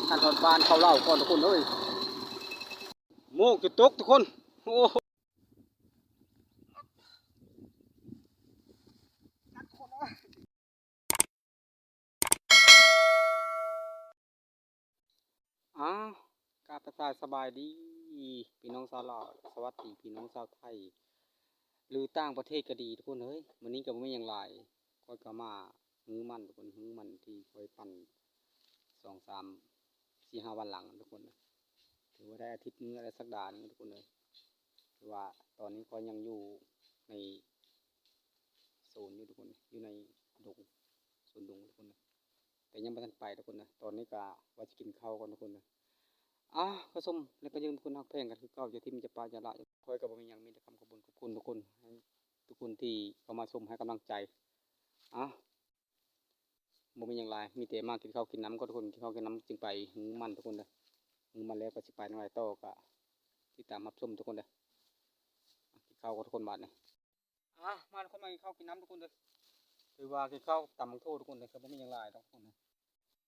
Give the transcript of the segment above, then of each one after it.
ຂັ້ນຕອນບານເຂົ້າເລົ້າກ່ອນທຸກຄົນເອີຍ. ໝອກຈະຕົກທຸກຄົນ. ໂອ້ ອ້າວ ກາບທັກທາຍສະບາຍດີພີ່ນ້ອງຊາວລາວ, ສະຫວັດດີພີ່ນ້ອງຊາວໄທ ຫຼືຕ່າງປະເທດກໍດີທຸກຄົນເອີຍ. ມື້ນີ້ກໍບໍ່ມີຫຍັງຫຼາຍ, ຂ້ອຍກໍມາຮື້ມັນທຸກຄົນ, ຮື້ມັນທີ່ຂ້ອຍປັ່ນສອງສາມສີ່ຫ້າວັນຫຼັງທຸກຄົນ. ຖືວ່າໄດ້ອາທິດໜຶ່ງ ໄດ້ສັບດາໜຶ່ງທຸກຄົນເອີຍ. ຖືວ່າຕອນນີ້ຂ້ອຍຍັງຢູ່ໃນສວນຢູ່ທຸກຄົນ, ຢູ່ໃນດົງ, ສວນດົງທຸກຄົນ. ແຕ່ຍັງບໍ່ທັນໄປທຸກຄົນນະ. ຕອນນີ້ກະວ່າຊິກິນເຂົ້າກ່ອນທຸກຄົນນະ. ອາ ກໍຊົມ ແລະກໍຢ່າລືມທຸກຄົນຮັກແພງກັນຄືເກົ່າ, ຢ່າຖິ້ມ ຢ່າປະ ຢ່າລະ. ຂ້ອຍກໍບໍ່ມີຫຍັງ, ມີແຕ່ຄຳຂອບຄຸນ ຂອບຄຸນທຸກຄົນ, ໃຫ້ທຸກຄົນທີ່ເຂົ້າມາຊົມ ໃຫ້ກຳລັງໃຈ. ອາ ບໍ່ມີຫຍັງຫຼາຍ, ມີແຕ່ມາກິນເຂົ້າກິນນ້ຳກ່ອນທຸກຄົນ, ກິນເຂົ້າກິນນ້ຳຈຶ່ງໄປຮື້ມັນທຸກຄົນເດີ. ຮື້ມັນແລ້ວກໍຊິໄປທາງໃດຕໍ່ ກໍຕິດຕາມຮັບຊົມທຸກຄົນເດີ. ກິນເຂົ້າກ່ອນທຸກຄົນບາດນີ້. ອາ ມາທຸກຄົນ ມາກິນເຂົ້າກິນນ້ຳທຸກຄົນເດີ. ຖືວ່າກິນເຂົ້າຕຳບັກໂທທຸກຄົນເດີ, ກໍບໍ່ມີຫຍັງຫຼາຍດອກທຸກຄົນເດີ.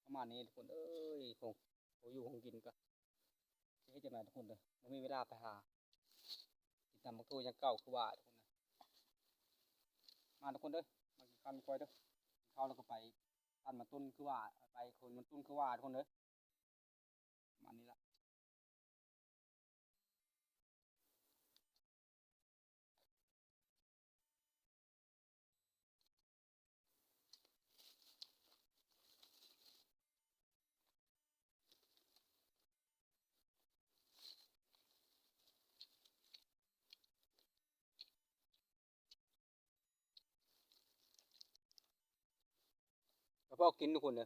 ປະມານນີ້ທຸກຄົນເອີຍ. ໂອ້ ບໍ່ຢູ່ຂອງກິນກໍຊິເຮັດຈັ່ງໃດທຸກຄົນເດີ, ບໍ່ມີເວລາໄປຫາກິນຕຳບັກໂທຢ່າງເກົ່າຄືວ່າທຸກຄົນເດີ. ມາທຸກຄົນເດີ, ມາກິນເຂົ້ານຳຂ້ອຍເດີ. ກິນເຂົ້າແລ້ວກໍໄປຕັດມັນຕົ້ນຄືວ່າ, ໄປຂົນມັນຕົ້ນຄືວ່າທຸກຄົນເດີ. ປະມານນີ້ລະ. ກະເພາະກິນທຸກຄົນເດີ.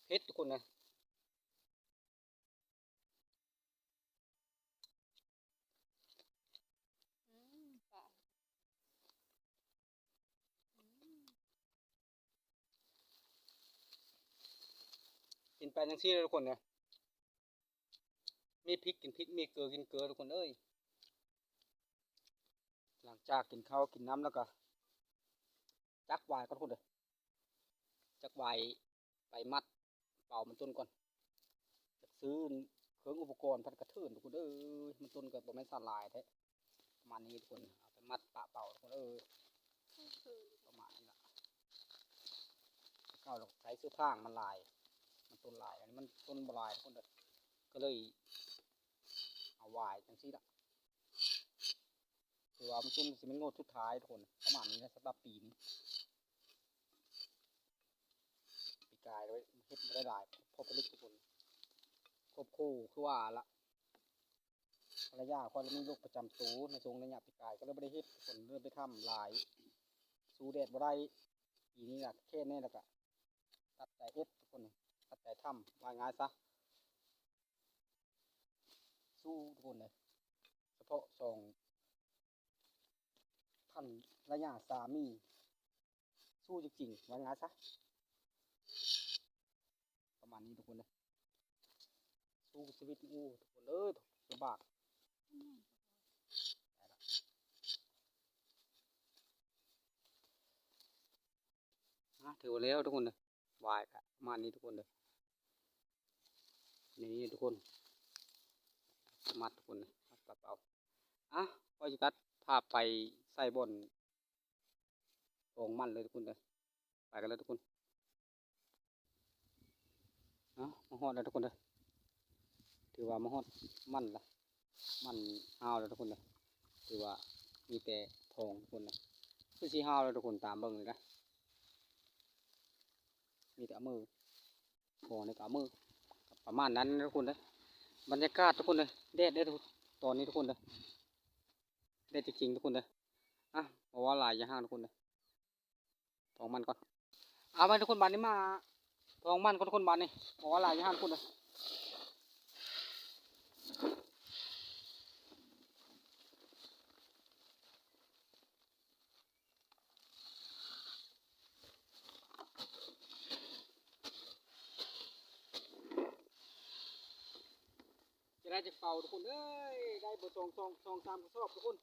ເຜັດທຸກຄົນນະ. ກິນໄປຈັ່ງຊີ້ເດີທຸກຄົນເດີ. ມີພິກກິນພິກ, ມີເກືອກິນເກືອທຸກຄົນເອີຍ. ຫຼັງຈາກກິນເຂົ້າກິນນ້ຳແລ້ວກໍຈັກຫວາຍກ່ອນທຸກຄົນເດີ. ຈັກຫວາຍໄປມັດເປົາມັນຕົ້ນກ່ອນ. ຈັກຊື້ເຄື່ອງອຸປະກອນພັດກະເທີນທຸກຄົນເອີຍ. ມັນຕົ້ນກໍບໍ່ແມ່ນສາຫຼາຍແທ້. ປະມານນີ້ທຸກຄົນ, ເອົາໄປມັດປະເປົາທຸກຄົນເອີຍ. ປະມານນີ້ລະ. ເກົ່າລະໃຊ້ເສື້ອຜາງມັນຫຼາຍ, ມັນຕົ້ນຫຼາຍ, ອັນນີ້ມັນຕົ້ນບໍ່ຫຼາຍທຸກຄົນເດີ. ກໍເລີຍເອົາຫວາຍຈັ່ງຊີ້ລະ. ຖືວ່າມັນເປັນ ຊິແມ່ນງວດສຸດທ້າຍທຸກຄົນ, ປະມານນີ້ນະ ສຳລັບປີນີ້. ປີກາຍເຮັດບໍ່ໄດ້ຫຼາຍ ເພາະຜະລິດທຸກຄົນ ຄວບຄູ່ຄືວ່າລະ. ພັນລະຍາຂ້ອຍລະມີໂລກປະຈຳໂຕໃນຊ່ວງໄລຍະປີກາຍ ກໍເລີຍບໍ່ໄດ້ເຮັດທຸກຄົນ, ເລີຍໄປທຳຫຼາຍ, ສູ້ແດດບໍ່ໄດ້. ປີນີ້ລະແຄ້ນແນ່ ລະກະຕັດໃຈເຮັດທຸກຄົນ, ຕັດໃຈທຳ ວ່າງ່າຍຊະ. ສູ້ທຸກຄົນເອີຍ, ສະເພາະສອງພັນລະຍາສາມີ ສູ້ຈິງໆ ວ່າງ່າຍຊະ. ປະມານນີ້ທຸກຄົນເອີຍ, ສູ້ຊີວິດ ໂອ້ ທຸກຄົນເອີຍ ລຳບາກ. ອາ ຖືວ່າແລ້ວທຸກຄົນເອີຍ. ຫວາຍກະປະມານນີ້ທຸກຄົນເດີ. ນີ້ທຸກຄົນ ມັດທຸກຄົນ ມັດປະເປົາ. ອາ ຂ້ອຍຊິຕັດພາບໄປໃສ່ບ່ອນກອງມັນເລີຍທຸກຄົນເດີ. ໄປກັນເລີຍທຸກຄົນ. ເອົາ ມາຮອດແລ້ວທຸກຄົນເດີ. ຖືວ່າມາຮອດມັນລະ. ມັນຫ້າວແລ້ວທຸກຄົນເດີ. ຖືວ່າມີແຕ່ພອງທຸກຄົນເດີ. ຄືຊິຫ້າວແລ້ວທຸກຄົນ, ຕາມເບິ່ງນີ້ນະ. ມີແຕ່ເອົາມື ພໍນີ້ກໍເອົາມື. ປະມານນັ້ນທຸກຄົນເດີ. ບັນຍາກາດທຸກຄົນເດີ, ແດດເດີ ຕອນນີ້ທຸກຄົນເດີ. ແດດຈິງໆ ທຸກຄົນເດີ. ອະ ບໍ່ເວົ້າຫຼາຍ ຢ່າຮ້າງທຸກຄົນເດີ. ພອງມັນກ່ອນ. ເອົາໄປທຸກຄົນ, ບາດນີ້ມາພອງມັນກ່ອນທຸກຄົນ, ບາດນີ້ບໍ່ເວົ້າຫຼາຍ ຢ່າຮ້າງທຸກຄົນເດີ. ອ ເປົ່າທຸກຄົນເອີຍ ໄດ້ບໍ່ ສອງ ສອງ ສອງສາມກະສອບທຸກຄົນ.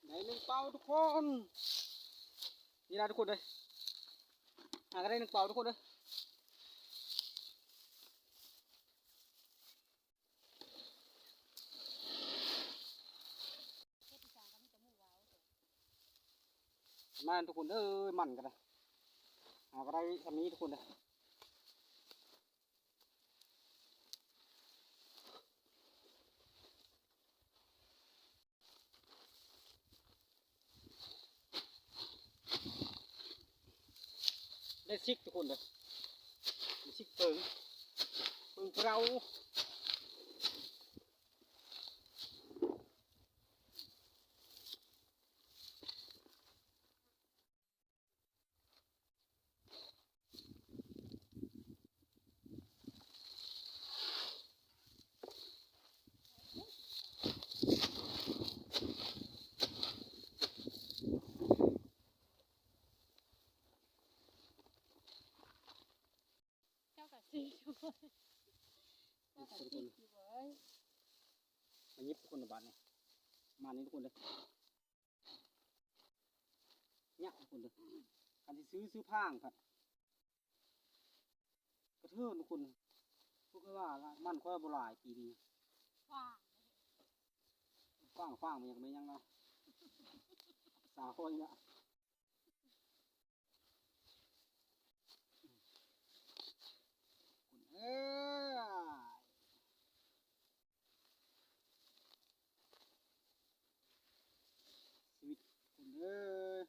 ໄດ້ໜຶ່ງເປົ້າທຸກຄົນ ນີ້ລະທຸກຄົນເອີຍ ຫາກະໄດ້ໜຶ່ງເປົ້າທຸກຄົນເອີຍ. ມາທຸກຄົນເອີຍ ມັນກະໄດ້ ຫາກະໄດ້ຊ່ຳນີ້ທຸກຄົນເດີ. ໄດ້ຊິກທຸກຄົນເດີ ໄດ້ຊິກເຜິງ ເຜິງເປົ່າ. ເຈົ້າກະຊິຢູ່ເວີຍ ເຈົ້າກະຊິຢູ່ເວີຍ. ມາຫຍິບທຸກຄົນບາດນີ້ ມານີ້ທຸກຄົນເດີ. ຍາກພຸ້ນເດີ ຄັນຊິຊື້ ຊື້ຟາງພັດກະເທີນພຸ້ນ. ພວກຂ້ອຍວ່າລະ ມັນຂ້ອຍບໍ່ຫຼາຍປີນີ້ ຟາງ ຟາງ ຟາງ ມັນຍັງ ມັນຍັງເນາະ ສາວຂ້ອຍນີ້ລະ. ເອີ ຊີວິດຄົນເອີຍ.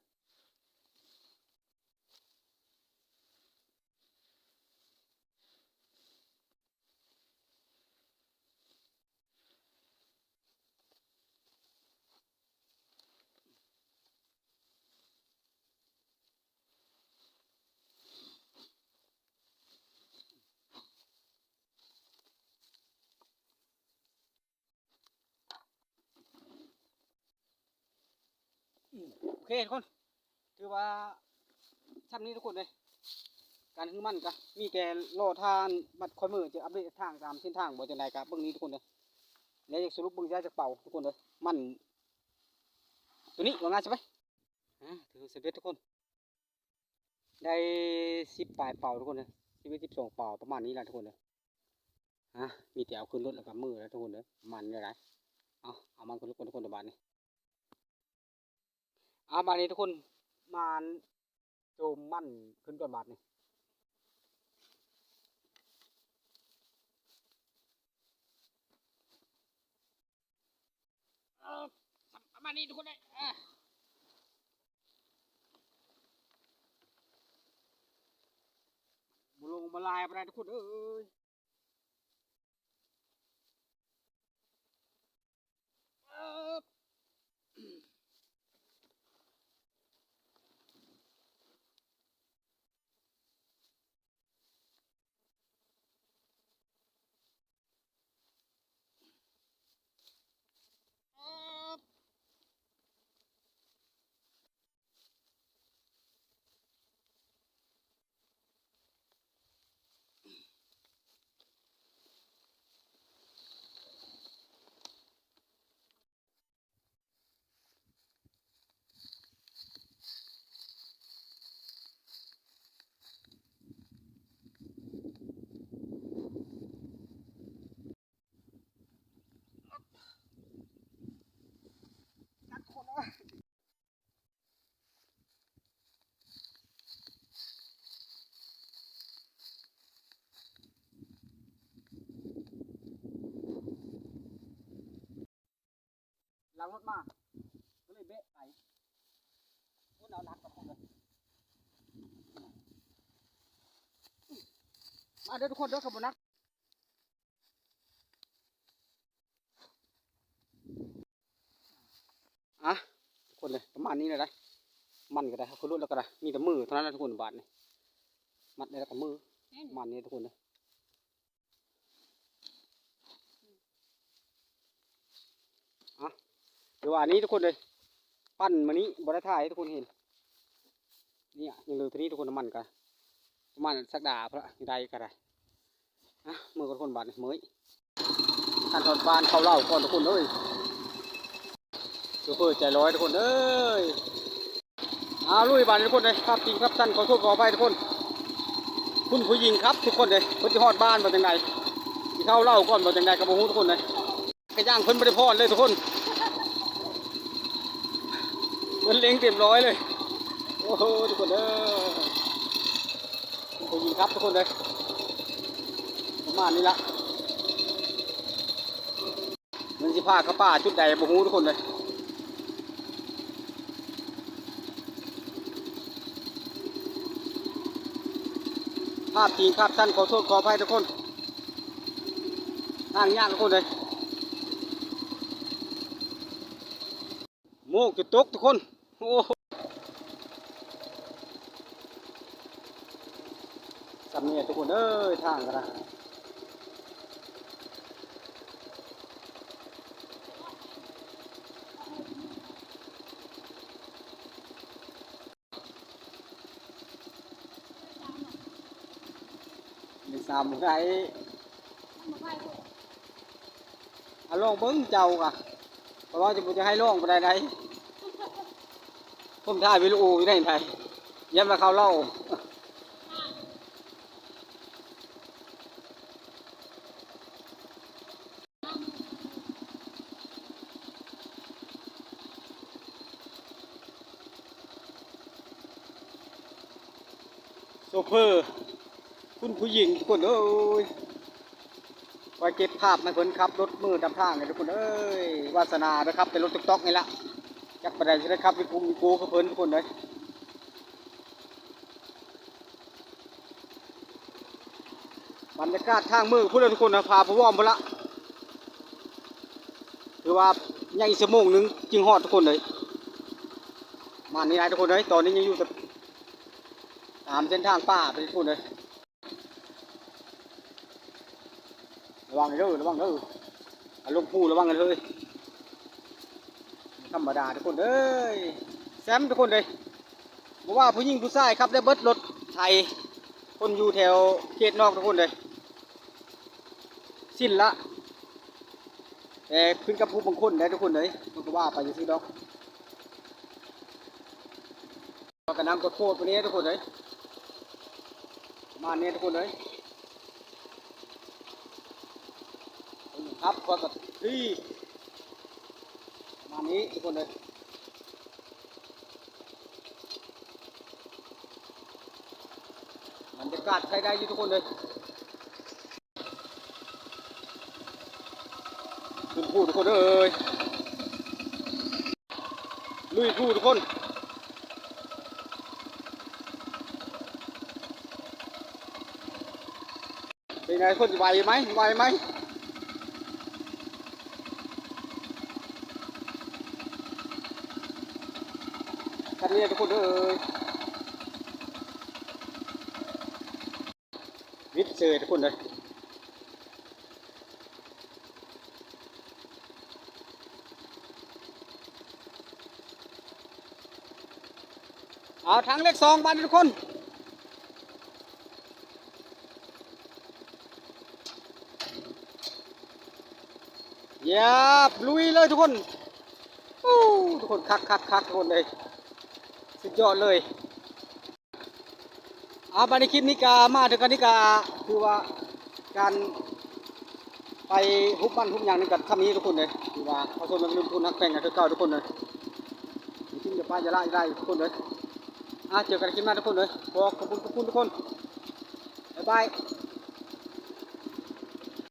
ອືມ ໂອເຄທຸກຄົນ ຖືວ່າຊ່ຳນີ້ທຸກຄົນເອີຍ. ການຮືມັນກະມີແຕ່ລໍຖ້າບັດຄ່ອຍມື້ຈະອັບເດດທາງຕາມເສັ້ນທາງບໍ່ ຈັ່ງໃດກະເບິ່ງນີ້ທຸກຄົນເອີຍ. ແລ້ວຈະສະຫຼຸບເບິ່ງຈະຈັກເປົາທຸກຄົນເອີຍ. ມັນໂຕນີ້ວ່າງ່າຍຊະໄປ ອາ ຖືສຳເລັດທຸກຄົນ. ໄດ້ສິບປາຍເປົາທຸກຄົນເອີຍ ສິບເອັດ ສິບສອງເປົາ ປະມານນີ້ລະທຸກຄົນເອີຍ. ອາ ມີແຕ່ເອົາຂຶ້ນລົດແລ້ວກະເມືອແລ້ວທຸກຄົນເອີຍ. ມັນໄດ້ຫຼາຍ ເອົາ ເອົາມັນຂຶ້ນລົດກ່ອນທຸກຄົນ ບາດນີ້. ເອົາ ບາດນີ້ທຸກຄົນ ມາໂຈມມັນຂຶ້ນກ່ອນບາດນີ້. ເອີ ປະມານນີ້ທຸກຄົນເອີຍ. ເອີ ບໍ່ລົງມາຫຼາຍບໍ່ໄດ້ທຸກຄົນເອີຍ. ເອີ. ໂ ຫຼັງລົດມາ ກໍເລີຍແບະໄປ. ໂອ້ ເອົາໜັກກັບຄົນເດີ ມາເດີທຸກຄົນເດີ ກໍບໍ່ໜັກ. ອ່ະ ທຸກຄົນເດີ ປະມານນີ້ແຫຼະໄດ໋ ມັນກໍໄດ້ ເຮົາຂຶ້ນລົດແລ້ວກໍໄດ້ ມີແຕ່ມືເທົ່ານັ້ນແຫຼະທຸກຄົນ ບາດນີ້ ມັດໄດ້ແລ້ວກໍມື ປະມານນີ້ທຸກຄົນເດີ. ອ່ະ ຖືວ່າອັນນີ້ທຸກຄົນເອີຍ ປັ່ນມື້ນີ້ບໍ່ໄດ້ຖ່າຍໃຫ້ທຸກຄົນເຫັນ ນີ້ຍັງເຫຼືອເທົ່ານີ້ທຸກຄົນ ນ້ຳມັນກໍປະມານສັກດາພຸ້ນລະ ໄດ້ກໍໄດ້. ອ່ະ ເມືອກ່ອນທຸກຄົນ ບາດນີ້ເມື່ອຍ ຂັ້ນຕອນບານເຂົ້າເລົ້າກ່ອນທຸກຄົນເອີຍ ໂຊເຟີໃຈລອຍທຸກຄົນເອີຍ. ອ່າ ລຸຍບາດນີ້ທຸກຄົນເອີຍ ຂັບຈິງຂັບຊັນ ຂໍໂທດຂໍອະໄພທຸກຄົນ. ຄຸນຜູ້ຍິງຂັບທຸກຄົນເອີຍ ເພິ່ນຊິຮອດບ້ານບໍ່ຈັ່ງໃດ ຊິເຂົ້າເລົ້າກ່ອນບໍ່ຈັ່ງໃດກໍບໍ່ຮູ້ທຸກຄົນເອີຍ. ກະຢ່າງເພິ່ນບໍ່ໄດ້ຜ່ອນເລີຍທຸກຄົນ ເພິ່ນເລັງເຕັມຮ້ອຍເລີຍ. ໂອ້ໂຫ ທຸກຄົນເອີຍ ຜູ້ຍິງຂັບທຸກຄົນເອີຍ ປະມານນີ້ລະ. ມັນຊິພາເຂົ້າປ່າຈຸດໃດບໍ່ຮູ້ທຸກຄົນເອີຍ. ພາບຈິງພາບສັ້ນ ຂໍໂທດຂໍອະໄພທຸກຄົນ ທາງຍາກທຸກຄົນເອີຍ ໝອກຈະຕົກທຸກຄົນ. ໂອ້ ສ່ຳນີ້ແຫຼະທຸກຄົນເອີຍ ທາງກໍໄດ້ ເປັນສາມບໍ່ໄດ້. ອາ ລອງເບິ່ງເຈົ້າກະ ເພາະວ່າຈະບໍ່ຢາກໃຫ້ລອງປານໃດໃດ ຜົມຖ່າຍວິດີໂອຢູ່ໃນໃດ ຢ້ານວ່າເຂົາເລົ່າ. ໂຊເຟີ ຄຸນຜູ້ຍິງທຸກຄົນເອີຍ ໄວ້ເກັບພາບໃຫ້ເພິ່ນຂັບລົດມື້ນຳທາງນີ້ທຸກຄົນເອີຍ. ວາດສະໜາໄດ້ຂັບແຕ່ລົດຕັອກໆນີ້ລະ ຈັກປານໃດຊິໄດ້ຂັບວິໂກ້ວິໂກ້ຄືເພິ່ນທຸກຄົນເອີຍ. ບັນຍາກາດທາງເມືອພຸ້ນລະທຸກຄົນນະ ພາໄປວອມພຸ້ນລະ ຖືວ່າຍັງອີກຊົ່ວໂມງໜຶ່ງຈຶ່ງຮອດທຸກຄົນເອີຍ. ປະມານນີ້ລະທຸກຄົນເອີຍ ຕອນນີ້ຍັງຢູ່ຕາມ ຕາມເສັ້ນທາງປ່າໄປທຸກຄົນເອີຍ. ລະວັງເດີ ລະວັງເດີ ອາລົມພູລະວັງເດີ ບໍ່ທຳມະດາທຸກຄົນເອີຍ. ແຊມທຸກຄົນເອີຍ ບໍ່ວ່າຜູ້ຍິງຜູ້ຊາຍຂັບໄດ້ເບິດ ລົດໄຖ ຄົນຢູ່ແຖວເຂດນອກທຸກຄົນເອີຍ ສິ້ນລະ ແຕ່ຂຶ້ນກັບຜູ້ບາງຄົນໄດ໋ທຸກຄົນເອີຍ ມັນກໍວ່າໄປຊື່ໆດອກ. ກະນຳໂຄດໆໄປນີ້ທຸກຄົນເອີຍ ປະມານນີ້ທຸກຄົນເອີຍ ຄັບ ຂ້ອຍກະທີ່ ປະມານນີ້ທຸກຄົນເອີຍ. ບັນຍາກາດໃຊ້ໄດ້ຢູ່ທຸກຄົນເອີຍ. ຂຶ້ນພູທຸກຄົນເອີຍ ລຸຍພູທຸກຄົນ. ເປັນໄງທຸກຄົນ ໄຫວໄໝ ໄຫວໄໝ? ຄັນນີ້ທຸກຄົນເອີຍ. ວິດເຊີຍທຸກຄົນເດີ. ເອົາທາງເລກສອງບາດນີ້ທຸກຄົນ. ຢາບ ລຸຍເລີຍທຸກຄົນ. ໂອ້ ທຸກຄົນ ຄັກໆໆ ທຸກຄົນເອີຍ ສຸດຍອດເລີຍ. ອ່າ ບາດນີ້ຄລິບນີ້ກະມາເຖິງອັນນີ້ກະຖືວ່າການໄປຮຸບບ້ານຮຸບຫຍັງນັ້ນກະຊ່ຳນີ້ທຸກຄົນເດີ. ຖືວ່າເຮົາຊົມກັນລຸ້ນທຸນຮັກແພງກັນຄືເກົ່າທຸກຄົນເດີ. ຄລິບນີ້ກະປະຢ່າລະຢ່າລະທຸກຄົນເດີ. ອ່າ ເຈີກັນຄລິບໜ້າທຸກຄົນເດີ. ຂໍຂອບຄຸນຂອບຄຸນທຸກຄົນ. ບາຍບາຍ.